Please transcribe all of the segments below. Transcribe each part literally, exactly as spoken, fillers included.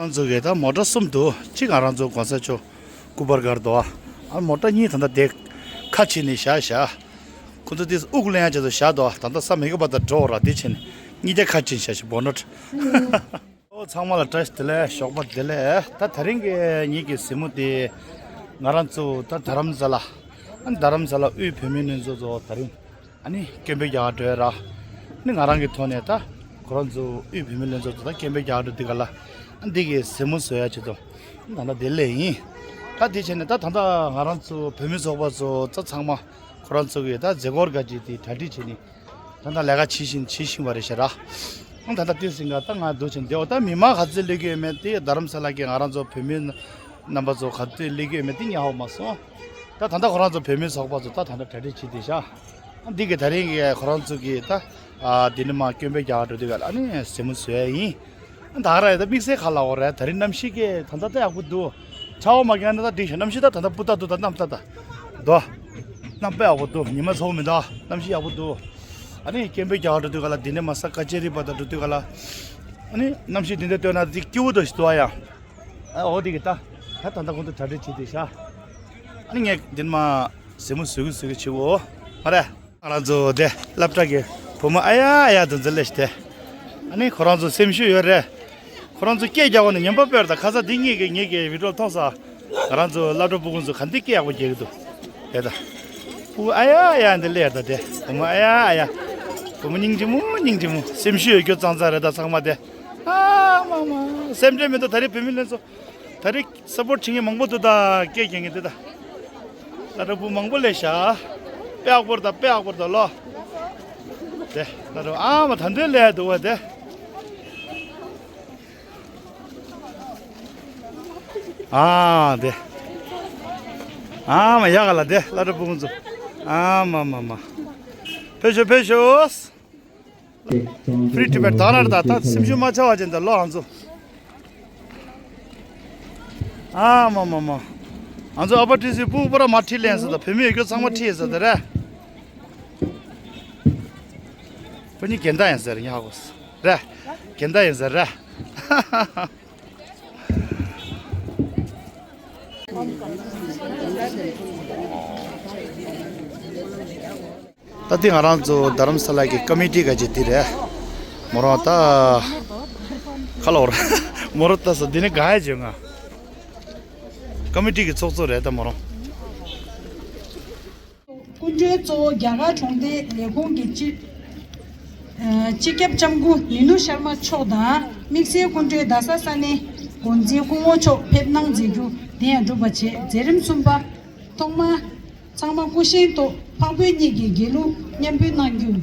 ང་ཚོ་གི་ད་མོ་ཊ་གསུམ་འདུག་གཅིག་ང་རང་ཚོ་གོང་ས་མཆོག་སྐུ་པར་སྒར་འདུག་ཨ་མོ་ཊ་གཉིས་ད་ལྟ་དེ་ཁ་ཕྱེ་ནས་བཞག་བཞག་ཁོ་ཚོ་དེ་དབུགས་ལེན་ཡ་ཆེད་དུ་བཞག་འདུག་ད་ལྟ་ས་མེ་གི་པ་ད་འགྲོ་ར་དེ་བྱས་ནས་གཉིས་ཀ་ཁ་ཕྱེ་བཞག་བཞག་བོ་ནོ། ཨོ་ཚང་མ་ལ་བཀྲ་ཤིས་བདེ་ལེགས། ཞོགས་པ་བདེ་ལེགས། ད་དེ་རིང་གི་ཉིད་ཀྱི་གཟིགས་མོ་དེ་ང་རང་ཚོ་ད་རྡ་རམ་ས་ལ། ཨ་ནི་རྡ་རམ་ས་ལ་དབུས་བོད་མིའི་ལྷན་ཚོགས་ཚོ་དེ་རིང་ཨ་ནི་སྐད་འབོད་རྒྱག་ག་འགྲོ་ཡ་ར། ཨ་ནི་ང་རང་གི་ཐོག་ནས་ད་ཁོ་རང་ཚོ་དབུས་བོད་མིའི་ལྷན་ཚོགས་ཚོ་ད་སྐད་འབོད་རྒྱག་ག་འགྲོ་དུས་ག་ལ་ཨ་འདི་གི་གཟིགས་མོ་བཟོ་ཡ་ཆེད་དུ་ད་ལྟ་དེ་སླེབས་ཡིན། ད་དེ་བྱས་ནས་ད་ད་ལྟ་ང་རང་ཚོ་བོད་མི་ཚོགས་པ་ཚོ་ད་ཚང་མ་ཁོ་རང་ཚོ་གི་ད་མཛད་སྒོར་ག་ཅིག་དེ་གྲ་སྒྲིག་བྱས་ནས། ད་ལྟ་ལས་ཀ་བྱེད་བཞིན་བྱེད་བཞིན་པ་རེད་ཤག་ར། ད་ལྟ་དུས་ཟིང་ག་ད་ང་འདུག་ཅིང་བསྡད་འོ། ད་མི་མང་ག་ཚོད་སླེབས་ཀྱི་ཡོད་མེད་དེ་རྡ་རམ་ས་ལ་གི་ང་རང་ཚོ་བོད་མི་རྣམ་པ་ཚོ་ག་ཚོད་སླེབས་ཀྱི་ཡོད་མེད་དེ་ཉན་ཧ་གོ་མ་སོང་། ད་ད་ལྟ་ཁོ་རང་ཚོ་བོད་མི་ཚོགས་པ་ཚོ་ད་ད་ལྟ་གྲ་སྒྲིག་བྱེད་བསྡད་ཤག་འདི་གི་དེ་རིང་གི་ཁོ་རང་ཚོ་གི་ད་ཨ་འདི་ནས་མར་སྐད་འབོད་རྒྱག་འགྲོ་དུས་ག་ལ་ཨ་ནི་གཟིགས་མོ་བཟོ་ཡ་ཡིན། ད་ག་ར་ཡ་ད་དམིགས་བསལ་ག་ལ་འོ་རེད། ད་རིང་གནམ་གཤིས་ཀྱི་ད་ལྟ་ད་ཡག་པོ་འདུག་ཆར་པ་མ་བརྒྱབ་ན་ད་འགྲིག་ཤག་གནམ་གཤིས་ད་ད་ལྟ་སྤུ་ཏ་འདུག་ད་གནམ་ད་ད་དོ། གནམ་དཔེ་ཡག་པོ་འདུག་ཉི་མ་ཚ་པོ་མི་འདུག་གནམ་གཤིས་ཡག་པོ་འདུག་ཨ་ནི་སྐད་འབོད་རྒྱག་འགྲོ་དུས་ག་ལ་འདི་ནས་མར་ས་ཀ་ཅེ་རི་བར་དུ་འགྲོ་དུས་ག་ལ། ཨ་ནི་གནམ་གཤིས་འདི་འདྲ་སྟོན་ན་འདི་སྐྱིད་པོ་འདུག་ཞིག་འདུག་ཨ་ཡ། ཨ་འོ་འདི་གི་ད་ད་ད་ལྟ་ཁོང་ཚོ་གྲ་སྒྲིག་བྱེད་དུས་ཤག་ཨ་ནི་ངས་འདི་ནས་མར་གཟིགས་མོ་བཟོ་གི་བཟོ་གི་བྱེད་འོ། མ་རེད། ང་རང་ཚོ་དེ་སློབ་གྲྭ་གི་བུ་མོ་ཨ་ཡ་ཨ་ཡ་དེ་ཚོ་སླེབས་ཤག་དེ། ཨ་ནི་ཁོ་རང་ཚོ་སེམས་ཤུགས་ཡོད་རེད། ཁོ་རང་ཚོ་སྐད་རྒྱག་པ་ནི་ཉན་པ་དཔེར་ད་ཁ་སང་འདི་གཉིས་ཀྱི་ངེད་ཀྱི་བི་ཌིའོ་མཐོང་ས། ང་རང་ཚོ་སློབ་གྲྭ་སྤུ་གུ་ཚོ་ག་འདི་སྐད་ཡག་པོ་རྒྱག་གི་འདུག་དེ་ད། སྤུ་གུ་ཨ་ཡ་ཨ་ཡ་འདི་སླེབས་ད་དེ་བུ་མོ་ཨ་ཡ་ཨ་ཡ། བུ་མོ་སྙིང་རྗེ་མོ་སྙིང་རྗེ་མོ་སེམས་ཤུགས་ཡོད་རྒྱུ་ཙང་ཙང་རེད་ད་ཚང་མ་དེ། ཨ་མ་མ་སེམས་ཁྲལ་མི་འདུག་ད་རེས་བུད་མེད་ལྷན་ཚོགས་ད་རེས། སཔོར་ཊི་བྱེད་མཁན་མང་པོ་འདུག་ད་སྐད་རྒྱག་མཁན་འདུག་ད་སློབ་གྲྭ་བུ་མང་པོ་སླེབས་ཤག་དཔེ་ཡག་པོ་རེད་ད་དཔེ་ཡག་པོ་རེད་ད་ལོ། དེ་སློབ་གྲྭ་ཨ་མ་ད་འདོད་སླེབས་འདུག་བ་དེ། ཨ་དེ་ཨ་མ་ཡག་ག་ལ་དེ་སློབ་གྲྭ་བུ་མོ་ཚོ་ཨ་མ་མ་མ། ཕེབས་ཤོག་ཕེབས་ཤོག Free Tibet ད་ར་ད་ད་སེམས་ཤུགས་མ་ཆག་པ་ཅན་ད་ལོ་ང་ཚོ། ཨ་མ་མ་མ། ང་ཚོ་ཨ་ཕ་ཁྲི་སི་སྤུ་པོ་ར་མ་ཁྲིད་ལེན་ཟེར་ད་བུད་མེད་ཡོད་རྒྱུ་ཚང་མ་ཁྲིད་ཟེར་ད་ར། ཁོ་གཉིས་རྒན་བདག་ཡིན་ཟེར་ཉག་གོ་ར། རྒན་བདག་ཡིན་ཟེར་ར། ད་ལྟ་ང་རང་ཚོ་རྡ་རམ་ས་ལ་གི་ཀ་མི་ཊི་ག་ཅིག་འདི་རེད། མོ་རང་ད་ཁ་ལོ་ར་མོ་རང་ད་ས་འདི་ནི་ག་ཡ་བྱོས་ང་། ཀ་མི་ཊི་གི་ཚོགས་གཙོ་རེད་ད་མོ་རང་། སྐུ་མགྲོན་གཙོ་བོ་རྒྱ་གར་གྲོང་སྡེ་ལས་ཁུངས་ཀྱི་སྤྱི་ཨ་སྤྱི་ཁྱབ་ལྕམ་སྐུ་ནི་ནུ་ཤར་མ་མཆོག་དང་དམིགས་བསལ་སྐུ་མགྲོན་རྡ་ས་ས་གནས་འགོ་འཛིན་སྐུ་ངོ་མཆོག་ཕེབས་གནང་མཛད་རྒྱུ་དེ་ཡང་འགྲུབ་པ་བྱས། མཛད་རིམ་གསུམ་པ། ཐོག་མར་ཚང་མ་སྐུ་བཞེངས་ཐོག་འཕགས་བོད་གཉིས་ཀྱི་དགེ་ལུགས་མཉམ་འབུལ་གནང་རྒྱུ།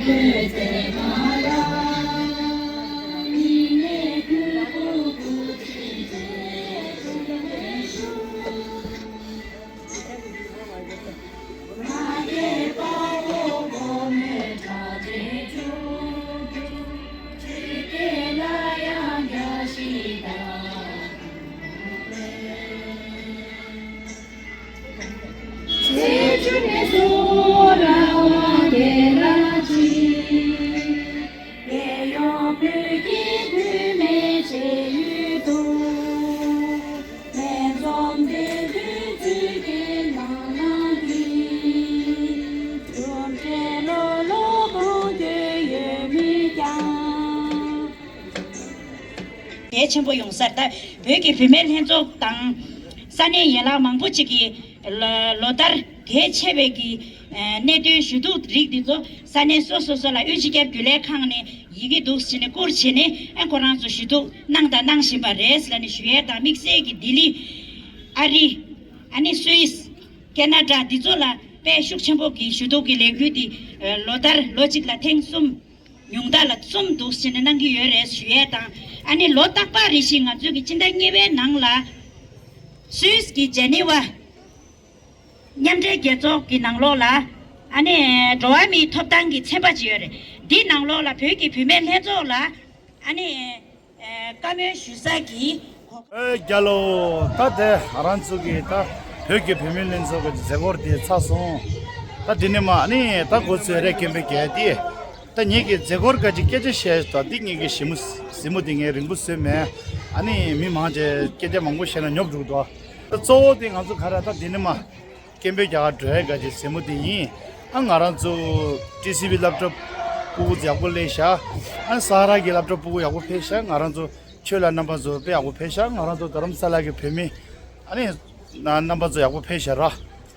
གལ་ཆེན་པོ་ཡོང་སར་ད་བོད་ཀྱི་བུད་མེད་ལྷན་ཚོགས་དང་ས་གནས་ཡན་ལག་མང་པོ་ཅིག་གིས་ལོ་ལོ་ལྟར་གལ་ཆེ་བའི་གི་གནད་དོན་ཞུ་གཏུག་རིགས་འདི་ཚོ་ས་གནས་སོ་སོ་སོ་ལ་དབུས་སྤྱི་ཁྱབ་རྒྱུན་ལས་ཁང་ནས་ཡི་གེ་འདུག་བྱས་ནས་བསྐུར་བྱས་ནས་ཨ་ཁོ་རང་ཚོ་ཞུ་གཏུག་གནང་དང་གནང་བཞིན་པ་རེད་ལབ་ནས་ཞུ་ཡས་དང་དམིགས་བསལ་གྱི་ལྡི་ལི། ཨ་རི། ཨ་ནི་སུད་སི། ཁེ་ན་ཌ་འདི་ཚོ་ལ་དཔེ་ཤུགས་ཆེན་པོ་གི་ཞུ་གཏུག་གི་ལས་འགུལ་འདི་ལོ་ལྟར་ལོ་གཅིག་ལ་ཐེངས་གསུམ། ཉུང་མཐའ་ལ་གསུམ་འདུག་བྱས་ནས་གནང་གི་ཡོད་རེད་ཞུ་ཡས་དང་། ཨ་ནི་ལོ་རྟག་པར་རེ་ཞིག་ང་ཚོའི་གི་སྤྱི་ཟླ་གཉིས་པའི་ནང་ལ་སུད་སི་གི་ཇེ་ནི་ཝ་མཉམ་འབྲེལ་རྒྱལ་ཚོགས་ཀྱི་ནང་ལོགས་ལ་ཨ་ནི་འགྲོ་བ་མིའི་ཐོབ་ཐང་གི་ཚན་པ་ཅིག་ཡོད་རེད། འདི་ནང་ལོགས་ལ་བོད་ཀྱི་བུད་མེད་ལྷན་ཚོགས་ལ་ཨ་ནི་བཀའ་མོལ་ཞུ་ས་གི་ཨེ་རྒྱལ་ལོ། ད་དེ་ང་རང་ཚོ་གི་ད་བོད་ཀྱི་བུད་མེད་ལྷན་ཚོགས་ཀྱི་མཛད་སྒོ་དེ་ཚར་སོང་། ད་འདི་ནས་མར་ཨ་ནི་ད་འགོ་ཚུགས་རེད་སྐད་འབོད་རྒྱག་དེ། ད་ངེད་ཀྱི་མཛད་སྒོ་ག་ཅིག་སྐད་ཆ་བཤད་ད་འདི་ངེད་ཀྱི་ཞི་མོ་གཟིགས་མོ་དེ་ངས་རིང་པོ་བཟོས་མེད། ཨ་ནི་མི་མང་ཆེ་སྐད་ཆ་མང་པོ་བཤད་ན་ཉོབ་འགྲོ་གི་འདུག་ད་གཙོ་བོ་དེ་ང་ཚོ་ག་རེ་ད་འདི་ནས་མར་སྐད་འབོད་རྒྱག་ག་འགྲོ་ཡ་ག་ཅིག་གཟིགས་མོ་དེ་ཡིན། ཨ་ང་རང་ཚོ་ཊི་སི་ཝི་སློབ་གྲྭ་ཕྲུ་གུ་ཡག་པོ་སླེབས་ཤག་ཨ་ས་ར་གི་སློབ་གྲྭ་ཕྲུ་གུ་ཡག་པོ་ཕེབས་ཤག་ང་རང་ཚོ་ཆོས་ལགས་རྣམ་པ་ཚོ་དཔེ་ཡག་པོ་ཕེབས་ཤག་ང་རང་ཚོ་རྡ་རམ་ས་ལ་གི་བུད་མེད་ཨ་ནི་རྣམ་པ་ཚོ་ཡག་པོ་ཕེབས་ཤག་ར།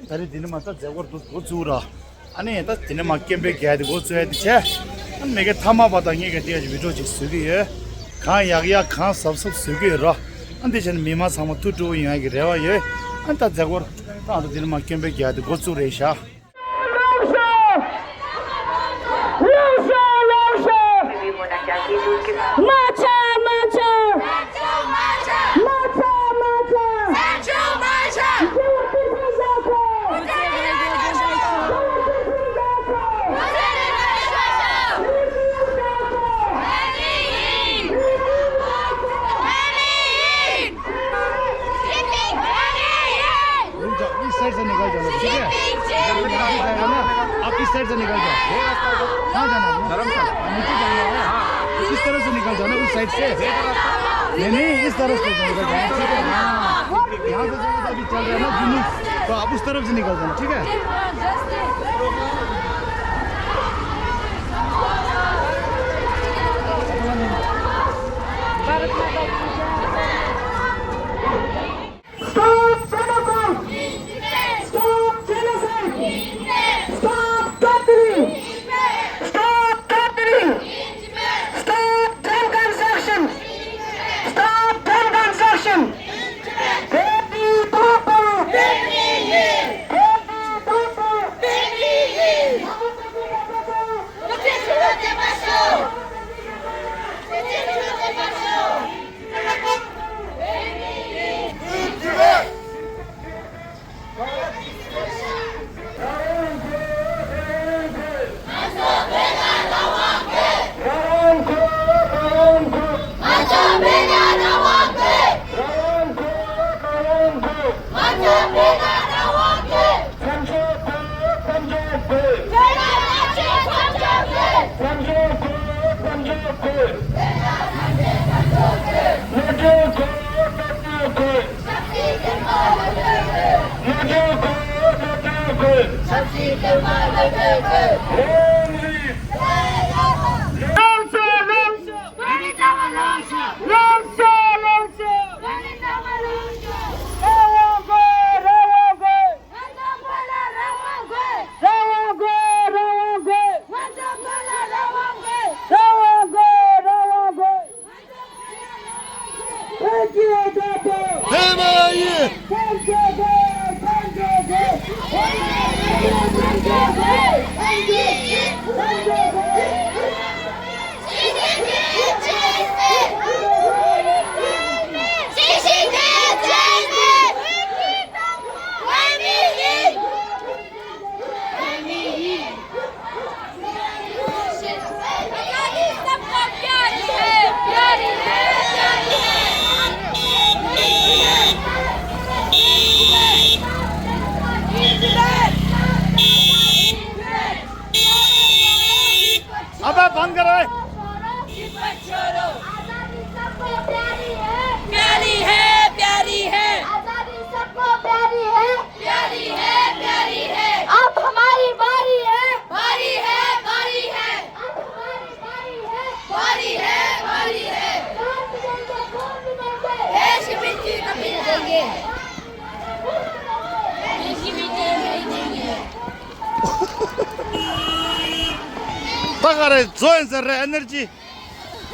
ད་རེས་འདི་ནས་མར་ད་མཛད་སྒོར་འདུག་འགོ་བཙུགས་ར། ཨ་ནི་ད་འདི་ནས་མར་སྐད་འབོད་རྒྱག་ཡ་དེ་འགོ་བཙུགས་ཡ་དེ་བྱས། ཨ་ནི་མི་གི་མཐའ་མ་བར་དུ་ངས་ག་དེ་ཡ་ཅིག་བི་ཌི་ཡོ་ཅིག་བཟོ་གི་ཡོད། གང་ཡག་ཡག་གང་གཟབ་གཟབ་བཟོ་གི་ཡོད་ར། ཨ་འདི་བྱས་ན་མི་མང་ཚང་མ་ཐུགས་སྤྲོ་བོ་ཡོང་ཡ་གི་རེ་བ་ཡོད། ཨ་ད་མཛད་སྒོར་ད་ཨ་ད་འདི་ནས་མར་སྐད་འབོད་རྒྱག་ཡ་དེ་འགོ་བཙུགས་རེད་ཤག रुक जाओ, इस साइड से निकल जाओ, ठीक है? आप इस साइड से निकल जाओ। कहाँ जाना है? धर्मशाला। नीचे जाना है। इस तरह से निकल जाओ ना, उस साइड से। नहीं, नहीं, इस तरह से निकल जाओ, ठीक है? हाँ। यहाँ से जगह अभी चल रहा है ना, जुलूस, तो आप उस तरफ से निकल जाना, ठीक है? Stop genocide! Stop genocide! Stop torturing! Stop torturing! Stop drunken section! Stop drunken section! Happy Tongpang! Happy Tongpang! बंद करो। आजादी सबको प्यारी है। प्यारी है, प्यारी है। आजादी सबको प्यारी है। प्यारी है, प्यारी है। अब हमारी बारी है। बारी है, बारी है। अब हमारी बारी है। बारी है, बारी है। कौन जीतेंगे, कौन जीतेंगे? देश की मिट्टी कभी नहीं देंगे। देश की मिट्टी नहीं देंगे। ད་ག་རེ་བཟོ་ཡིན་ཟེར་རེད། ཨེ་ནར་ཇི།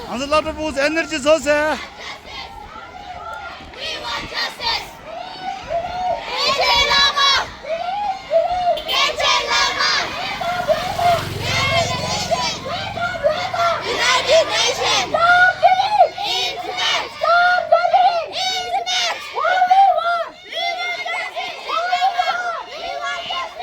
ང་ཚོ་སློབ་གྲྭ་ཕྲུ་གུ་ཚོ་ཨེ་ནར་ཇི་བཟོ་ཟེར། We want justice. Vichy Lama. Vichy Lama. United Nations. United Nations. Stop killing. In Tibet. Stop killing. In Tibet. What we want? We want justice! We want justice!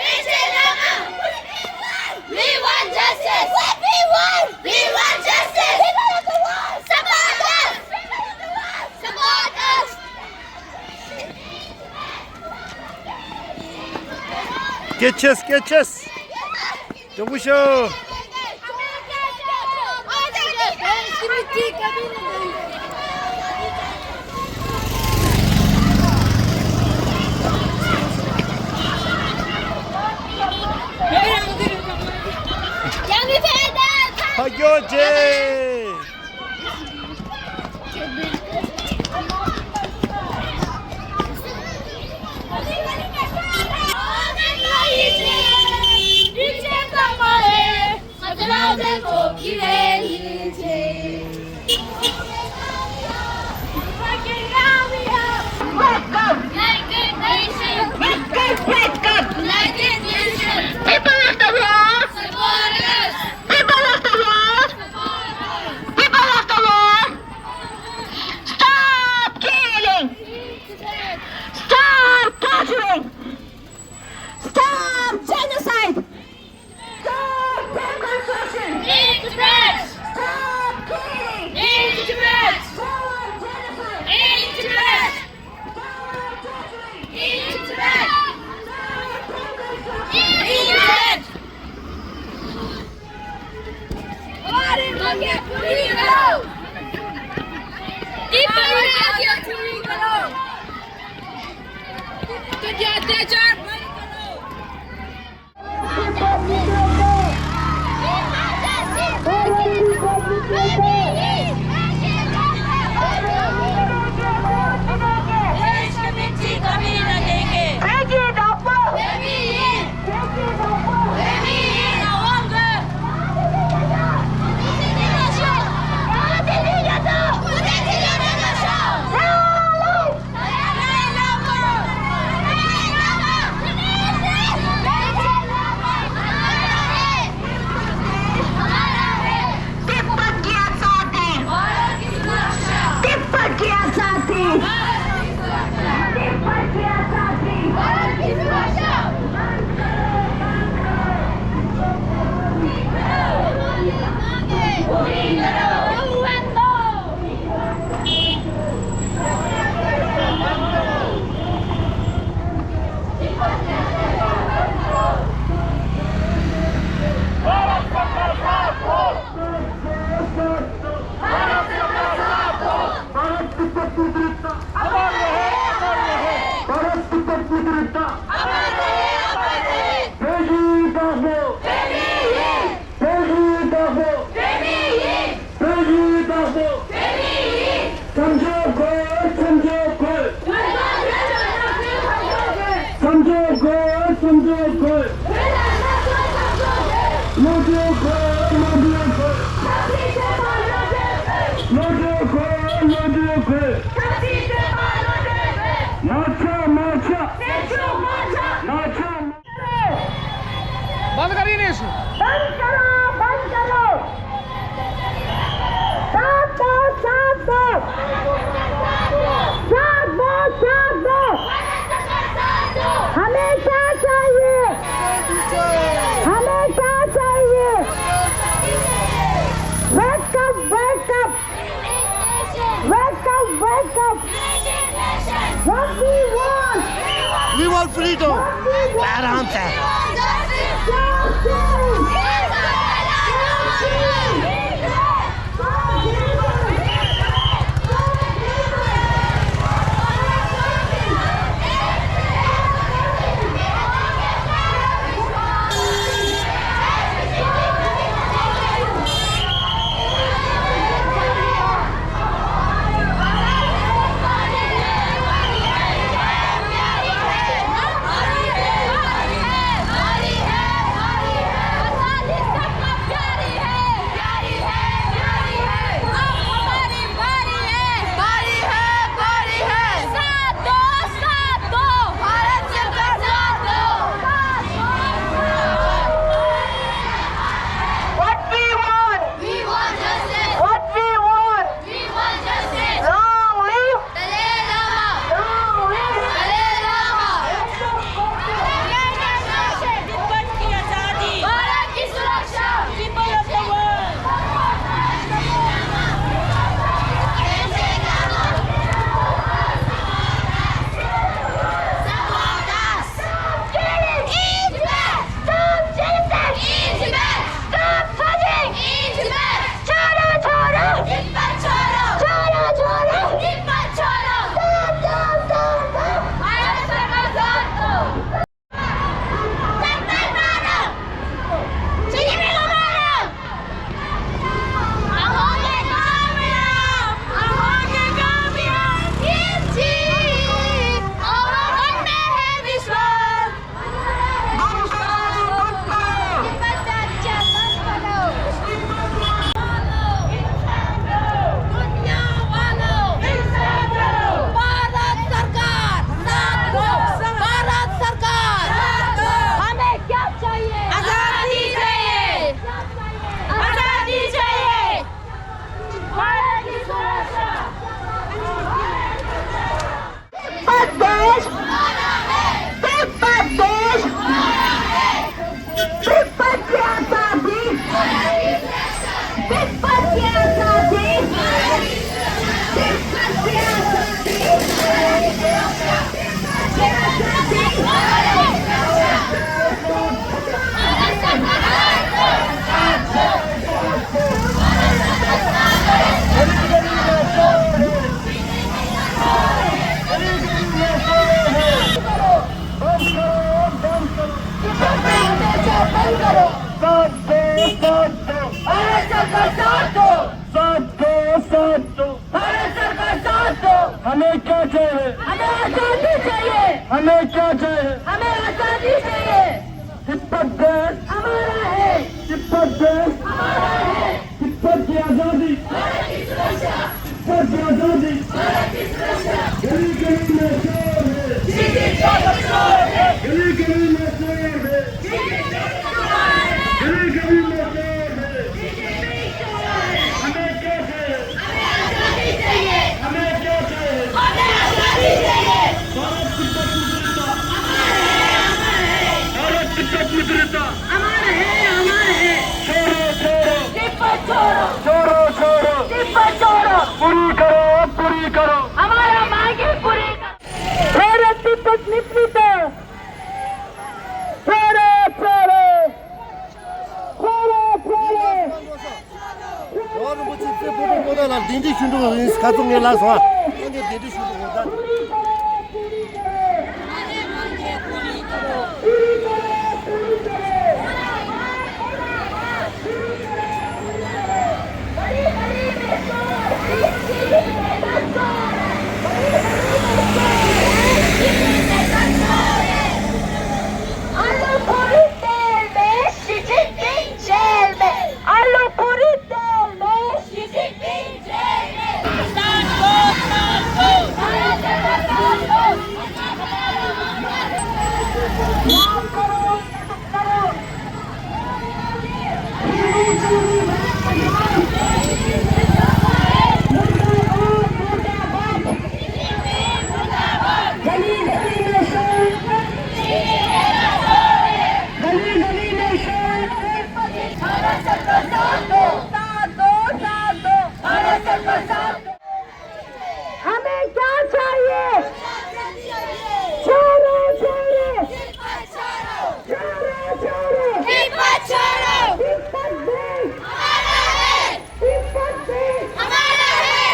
We want justice! We want justice! What we want? We want justice! People of the world, support us! People of the world, support us! སྐད་ཆ། སྐད་ཆ། སྐྱོ་པོ་ཤོག་ཕ་གི་ཆེ། Wake up! Wake up! Wake up! People of the world! People of the world! People of the world! Stop killing! Stop torturing! Stop genocide! Stop deportation! Stop killing! Stop genocide! Stop torturing! हमारी मांगें पूरी करो। दीपक की हत्या पूरी करो। दीपक की अत्याचार बंद करो। देश की मिट्टी कभी न देंगे। तिब्बत की आजादी। तिब्बत की आजादी। तिब्बत की आजादी। भारत तिब्बत की दृढ़ता। अमर रहे, अमर रहे। भारत तिब्बत की दृढ़ता। अमर रहे, अमर रहे। पेशी दागो। पेशी दागो। पेशी दागो। समझौता को, समझौता को। समझौता को, समझौता को। लोगों को, लोगों को। लोगों को, लोगों को। मार्चा, मार्चा। मार्चा। बंद करिए नहीं इसको। बंद करो, बंद करो। साथ दो, साथ दो। साथ दो, साथ दो। हमेशा चाहिए। हमेशा चाहिए। Wake up, wake up. Wake up, wake up. What we want? We want freedom. What we want? आराम से। Justice. Justice. सरकार साथ दो। साथ दो, साथ दो। भारत सरकार साथ दो। हमें क्या चाहिए? हमें आजादी चाहिए। हमें क्या चाहिए? हमें आजादी चाहिए। तिब्बत देश हमारा है। तिब्बत देश हमारा है। तिब्बत की आजादी। भारत की सुरक्षा। तिब्बत की आजादी। भारत की सुरक्षा। गली गली में शोर है। बीजेपी का शोर है। गली गली में शोर है। बीजेपी का शोर है। गली गली में शोर है। बीजेपी का शोर है। हमें क्या चाहिए? हमें आजादी चाहिए। हमें क्या चाहिए? हमें आजादी चाहिए। भारत तिब्बत मित्रता। अमर है, अमर है। भारत तिब्बत मित्रता। अमर है, अमर है। छोड़ो, छोड़ो। तिब्बत छोड़ो। छोड़ो, छोड़ो। तिब्बत छोड़ो। पूरी करो, पूरी करो। हमारा मांगे पूरी करो। भारत तिब्बत मित्रता। छोड़ो, छोड़ो। छोड़ो, छोड़ो। རོགས་རིན་པོ་ཆེ་རྩེ་པོ་ཏོ་པོ་ཏོ་ལ་གདན་འདྲེན་ཞུ་འགྲོ་ཡིན། ཁ་ཚོ་ངས་ལ་སོང་། ཨ་ནི་གདན་འདྲེན་ཞུ་འགྲོ་ཡིན་ད། आलू पूरी तेल में, शी जिनपिंग जेल में। आलू पूरी तेल में, शी जिनपिंग जेल में। गली गली में शोर। गली गली में शोर। भारत सरकार साथ दो। साथ दो, साथ दो। भारत सरकार साथ दो। हमें क्या चाहिए? छोड़ो, छोड़ो। छोड़ो, छोड़ो। तिब्बत छोड़ो। तिब्बत देश हमारा है। तिब्बत देश हमारा है।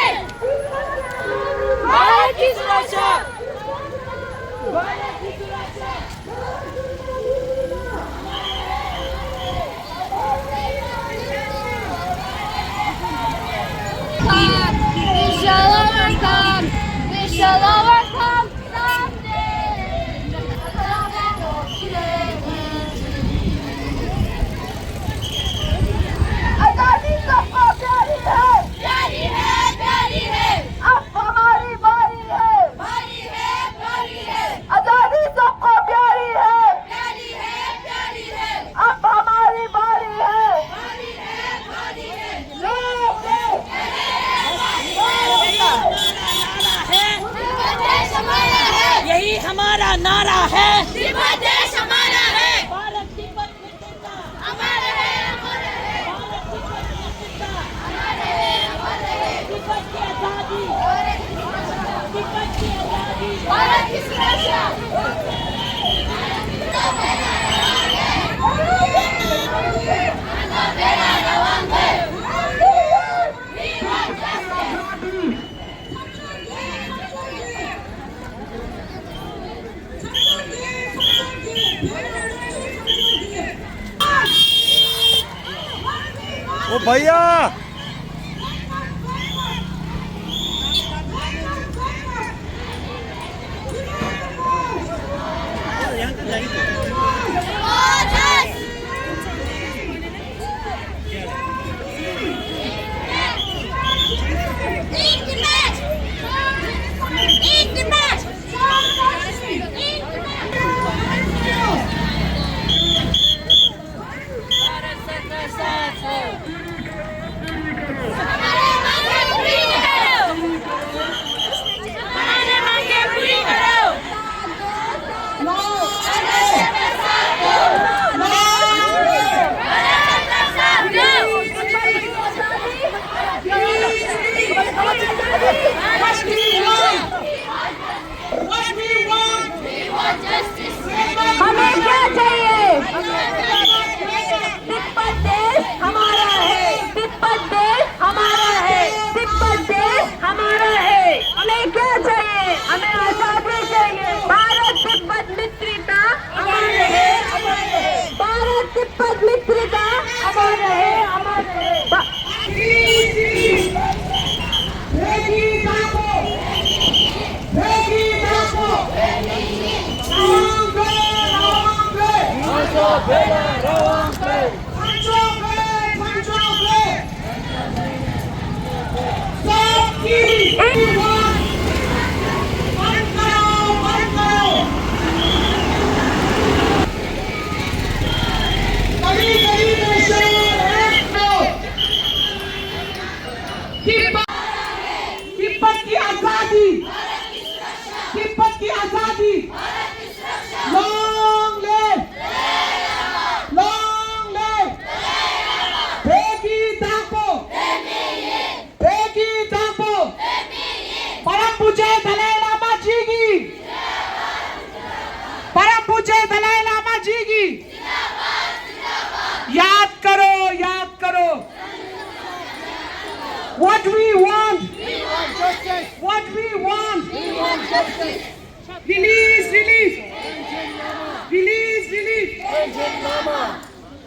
भारत की सुरक्षा। भारत की सुरक्षा। We shall overcome. We shall overcome someday. आजादी सबको प्यारी है। प्यारी है, प्यारी है। अब हमारी बारी है। बारी है, बारी है। आजादी सबको प्यारी है। प्यारी है, प्यारी है। अब हमारी बारी है। बारी है, बारी है। लोग, लोग। यही हमारा नारा है। तिब्बत देश हमारा है। भारत तिब्बत मित्रता। अमर रहे, अमर रहे। भारत तिब्बत मित्रता। अमर रहे, अमर रहे। तिब्बत की आजादी। तिब्बत की आजादी। भारत की सुरक्षा। ओ भैया। Release, release. Release, release.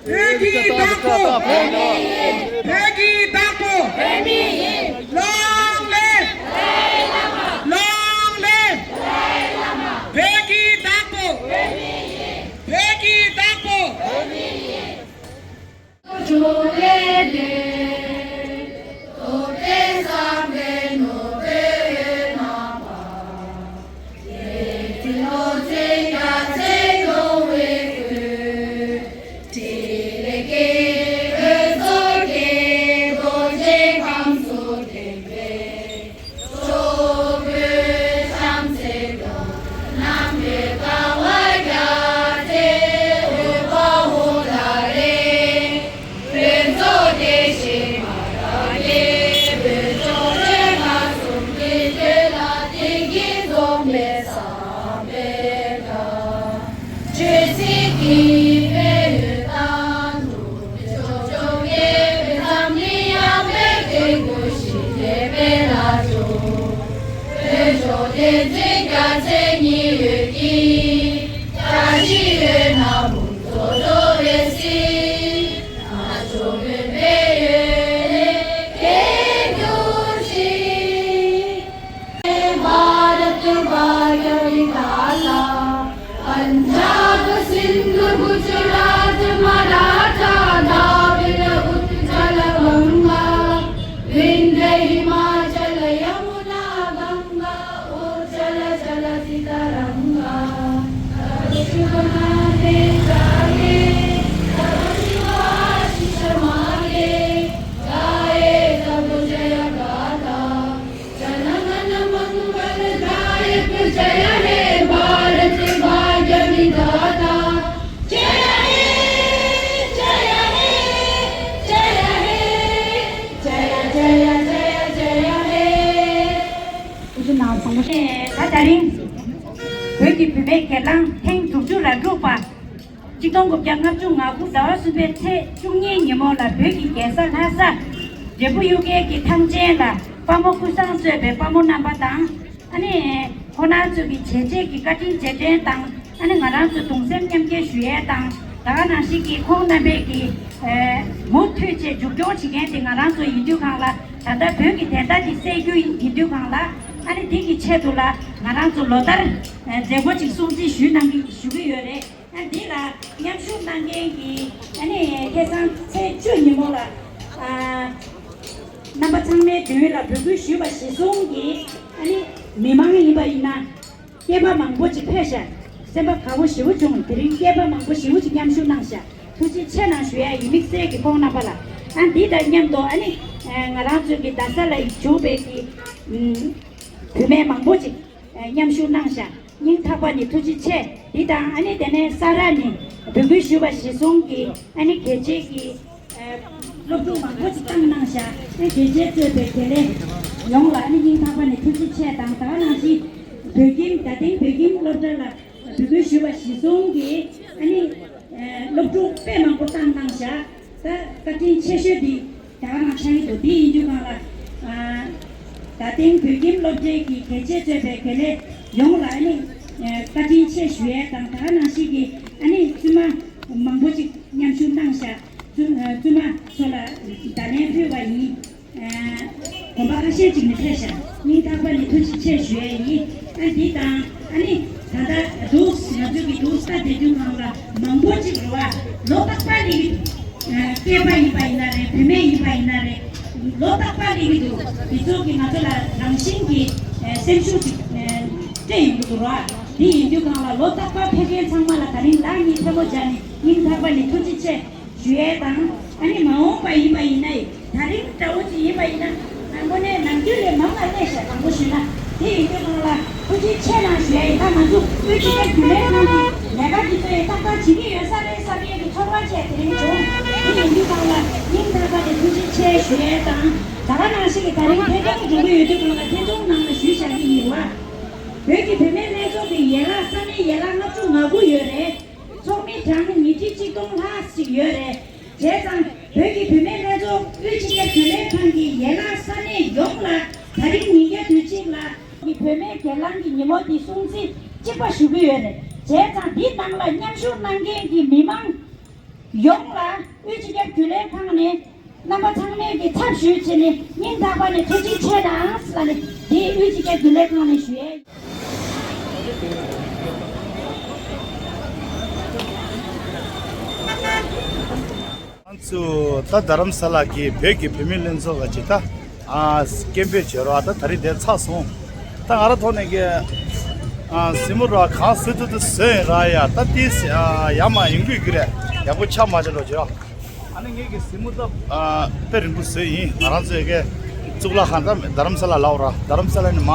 བོད་ཀྱི་བདག་པོ། བོད་ཀྱི་བདག་པོ། Long live! Long live! བོད་ཀྱི་བདག་པོ། བོད་ཀྱི་བདག་པོ། भारत भाग्य विधाता, पंजाब सिंध गुजरात मराठा, द्राविड़ उत्कल गंगा, विंध्य हिमाचल यमुना गंगा, उज्जल जलधि तरंगा। तव शुभ नामे जागे, तव शुभ आशीष मागे, गाए तव जय गाथा। जन गण मंगल दायक जय हे भारत भाग्य विधाता। जय हे, जय हे, जय हे, जय, जय, जय, जय हे। ད་ད་རིང་བོད་ཀྱི་བུད་མེད་སྒེར་ལངས་ཐེངས་དྲུག་ཅུ་རེ་དྲུག་པ། གཅིག་སྟོང་དགུ་བརྒྱ་ལྔ་བཅུ་ང་དགུ་ཟླ་བ་གསུམ་པའི་ཚེས་བཅུ་གཉིས་ཉིན་མོ་ལ་བོད་ཀྱི་རྒྱལ་ས་ལྷ་ས་འབྲས་སྤུངས་གཡུལ་རྒྱལ་གྱི་ཐང་ཆེན་ལ་དཔའ་མོ་ཀུན་བཟང་གཙོས་པའི་དཔའ་མོ་རྣམ་པ་དང་། ཨ་ནི་ཁོང་རྣམ་ཚོ་གི་བྱས་རྗེས་ཀྱི་བཀའ་དྲིན་རྗེས་དྲན་དང་། ཨ་ནི་ང་རང་ཚོ་གདུང་སེམས་མཉམ་སྐྱེད་ཞུ་ཡས་དང་། ད་ག་ནང་བཞིན་གྱི་ཁོང་རྣམ་པས་ཀྱི་ཨེ་མུ་མཐུད་བྱས་མཇུག་སྐྱོང་བྱེད་མཁན་དེ་ང་རང་ཚོ་ཡིན་དུས་སྒང་ལ། ད་ལྟ་བོད་ཀྱི་བདེན་མཐའ་དེ་གསལ་རྒྱུ་ཡིན་དུས་སྒང་ལ། ཨ་ནི་འདི་གི་ཆེད་དུ་ལ་ང་རང་ཚོ་ལོ་ལྟར་ཨེ་མཛད་སྒོ་ཅིག་སྲུང་བརྩི་ཞུས་གནང་གི་ཞུ་གི་ཡོད་རེད། ཨ་འདི་ལ་མཉམ་ཞུགས་གནང་མཁན་གྱི་ཨ་ནི་ཁ་སང་ཚེས་བཅུ་ཉིན་མོ་ལ་ཨ་རྣམ་པ་ཚང་མའི་མདུན་ལ་འབོད་སྐུལ་ཞུས་པ་གཞིར་བཟུང་གིས། ཨ་ནི་མི་མང་ཡིན་པ་ཡིན་ན་སྐྱེས་པ་མང་པོ་ཅིག་ཕེབས་ཤག་སེམས་པ་དགའ་བོ་ཞེ་པོ་བྱུང་། དེ་རིང་སྐྱེས་པ་མང་པོ་ཞེ་པོ་ཅིག་མཉམ་ཞུགས་གནང་ཤག་ཐུགས་རྗེ་ཆེ་གནང་ཞུ་ཡ་ཡིན། དམིགས་བསལ་གྱི་ཁོང་རྣམ་པ་ལ། ཨ་འདི་དང་མཉམ་དུ་ཨ་ནི་ང་རང་ཚོའི་གི་རྡ་ས་ལ་བྱུང་བའི་གི་བུད་མེད་མང་པོ་ཅིག་མཉམ་ཞུགས་གནང་ཤག་སྙིང་ཐག་པ་ནས་ཐུགས་རྗེ་ཆེ། འདི་དང་ཨ་ནི་དེ་ནས་ས་རཱ་ནས་འབོད་སྐུལ་ཞུས་པ་གཞིར་བཟུང་གིས་ཨ་ནི་གལ་ཆེ་གི་སློབ་ཕྲུག་མང་པོ་ཞིག་བཏང་གནང་ཤག་ཨ་ནི་དེ་རྗེས་གཙོས་པའི་དགེ་ལས་ཡོངས་ལ་ཨ་ནི་སྙིང་ཐག་པ་ནས་ཐུགས་རྗེ་ཆེ་དང་། ད་ག་ནང་བཞིན་བོད་ཁྱིམ་རྡ་སྟེང་བོད་ཁྱིམ་སློབ་གྲྭ་ལ་འབོད་སྐུལ་ཞུས་པ་གཞིར་བཟུང་གིས་ཨ་ནི་སློབ་ཕྲུག་དཔེ་མང་པོ་བཏང་གནང་ཤག་ད་བཀའ་དྲིན་ཆེ་ཤོས་འདི་ད་ག་རང་ཆགས་ཀྱི་འདུག་འདི་ཡིན་དུས་སྒང་ལ་ཨ་རྡ་སྟེང་བོད་ཁྱིམ་སློབ་གྲྭའི་གི་གལ་ཆེ་གཙོས་པའི་དགེ་ལས་ཡོངས་ལ་ཨ་ནི་བཀའ་དྲིན་ཆེ་ཞུ་ཡས་དང་། ད་ག་ནང་བཞིན་གྱི་ཨ་ནི་བཙུན་མ་མང་པོ་ཅིག་མཉམ་ཞུགས་གནང་ཤག་བཙུན་བཙུན་མ་ཚོ་ལ་བརྡ་ལན་ཕུལ་བ་ཡིན། ཨ་གོམ་པ་ཁ་ཤས་ཅིག་ནས་ཕེབས་ཤག་སྙིང་ཐག་པ་ནས་ཐུགས་རྗེ་ཆེ་ཞུ་ཡས་ཡིན། ཨ་འདི་དང་ཨ་ནི་ད་ལྟ་འདུག་ང་ཚོའི་གི་འདུག་ས་དེ་དུས་སྒང་ལ་མང་པོ་ཅིག་རེད་བ། ལོ་རྟག་པར་ལས་ཀྱི་འདུག་སྐྱེས་པ་ཡིན་པ་ཡིན་ན་རེད། བུད་མེད་ཡིན་པ་ཡིན་ན་རེད། ལོ་རྟག་པར་ལས་ཀྱི་འདུག་དེ་ཚོ་གི་ང་ཚོ་ལ་རང་བཞིན་གྱི་སེམས་ཤུགས་ཅིག་སྤྲད་ཡོང་གི་འདུག་རེད་བ། འདི་ཡིན་དུས་སྒང་ལ་ལོ་རྟག་པར་ཕེབས་མཁན་ཚང་མ་ལ་ད་རིང་ལག་གཉིས་ཐལ་མོ་སྦྱར་ནས་སྙིང་ཐག་པ་ནས་ཐུགས་རྗེ་ཆེ་ཞུ་ཡས་དང་། ཨ་ནི་མ་འོངས་པ་ཡིན་པ་ཡིན་ན་ཡི་ད་རིང་འདྲ་བོ་ཅིག་ཡིན་པ་ཡིན་ན། དང་པོ་ནས་ནམ་རྒྱུན་ལས་མང་ལ་གནས་ཤག་དང་པོ་ཞུས་ན། དེ་ཡིན་དུས་སྒང་ལ་ཐུགས་རྗེ་ཆེ་གནང་ཞུ་ཡས་ཡིན། ད་ང་ཚོ་དབུས་སྤྱི་ཁྱབ་རྒྱུན་ལས་ཁང་གི་ལས་ཀ་འདི་ཚོ་ཡི་ཏག་ཏག་བྱེད་ཀྱི་ཡོད་ས་རེད་བསམ་ཡས་ཀྱི་ཚོར་བ་བཅས་དེ་རིང་བྱུང་། དེ་ཡིན་དུས་སྒང་ལ་སྙིང་ཐག་པ་ནས་ཐུགས་རྗེ་ཆེ་ཞུ་ཡས་དང་། ད་ག་ནང་བཞིན་གྱི་ད་རིང་ཐད་གཏོང་འགྲོ་གི་ཡོད་དུས་སྒང་ལ་ཐད་གཏོང་ནང་ལ་ཞུས་བཞག་གི་ཡིན་བ། བོད་ཀྱི་བུད་མེད་ལྷན་ཚོགས་ཀྱི་ཡན་ལག་ས་གནས་ཡན་ལག་ལྔ་བཅུ་ང་དགུ་ཡོད་རེད། ཚོགས་མི་གྲངས་ཉིས་ཁྲི་ཆིག་སྟོང་ལྷག་ཅིག་ཡོད་རེད། བྱས་ཙང་བོད་ཀྱི་བུད་མེད་ལྷན་ཚོགས་དབུས་སྤྱི་ཁྱབ་རྒྱུན་ལས་ཁང་གི་ཡན་ལག་ས་གནས་ཡོངས་ལ་ད་རིང་ཉིན་རྒྱབ་དུས་གཅིག་ལ་མི་ བོད་མིའི་སྒེར་ལངས་ཀྱི་ཉིན་མོ་འདི་སྲུང་བརྩི་གཅིག་པ་ཞུ་གི་ཡོད་རེད། བྱས་ཙང་འདི་ནང་ལ་མཉམ་ཞུགས་གནང་མཁན་གྱི་མི་མང་ཡོངས་ལ་དབུས་སྤྱི་ཁྱབ་རྒྱུན་ལས་ཁང་ནས་རྣམ་པ་ཚང་མས་ཀྱི་ཚབ་ཞུས་བྱས་ནས་སྙིང་ཐག་པ་ནས་ཐུགས་རྗེ་ཆེ་གནང་ལ་ནས་འདི་དབུས་སྤྱི་ཁྱབ་རྒྱུན་ལས་ཁང་ནས་ཞུ་ཡས། ང་ཚོ་ད་རྡ་རམ་ས་ལ་གི་བོད་ཀྱི་བུད་མེད་ལྷན་ཚོགས་ཀྱི་ད་ཨ་སྐད་འབོད་བྱེད་རོགས། ད་ད་རེས་དེ་ཚར་སོང་། ད་ང་རང་ཐོག་ནས་ཀྱི་ཨ་གཟིགས་མོ་ར་གང་བཟོ་ཐུབ་ཐུབ་བཟོས་ཡིན་ར། ཡ་ད་ཏིས་ཨ་ཡ་མ་ཡིན་དགོས་ཀྱི་རེད། ཡག་པོ་ཆགས་མ་ཆགས་ལོ་བྱོས། ཨ་ནི་ངེད་ཀྱི་གཟིགས་མོ་ད་ཨ་དཔེ་རིང་པོ་བཟོས་ཡིན། ང་རང་ཚོའི་གི་གཙུག་ལག་ཁང་ད་རྡ་རམ་ས་ལ་ལབ་ར། རྡ་རམ་ས་ལ་ནི་མ་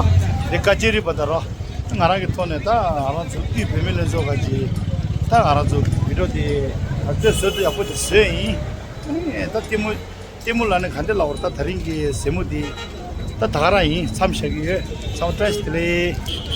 དེ་ཀ་ཅེ་རི་པ་ད་ར། ང་རང་གི་ཐོག་ནས་ད་ང་རང་ཚོ་དབུས་བོད་མི་ལྷན་ཚོགས་ཁག་ཅིག་ད་ང་རང་ཚོ་བི་ཌི་ཡོ་དེ་ད་ཚོད་བཟོ་དུ་ཡག་པོ་དེ་བཟོས་ཡིན། ཨ་ནི་ད་ལྟད་མོ་ལྟད་མོ་ལ་ནི་ག་འདྲ་ལབ་དགོས་རེད། ད་ད་རིང་གི་གཟིགས་མོ་འདི་ད་ད་ག་རང་ཡིན། མཚམས་བཞག་གི་ཡོད། ཚང་མ་བཀྲ་ཤིས་བདེ་ལེགས།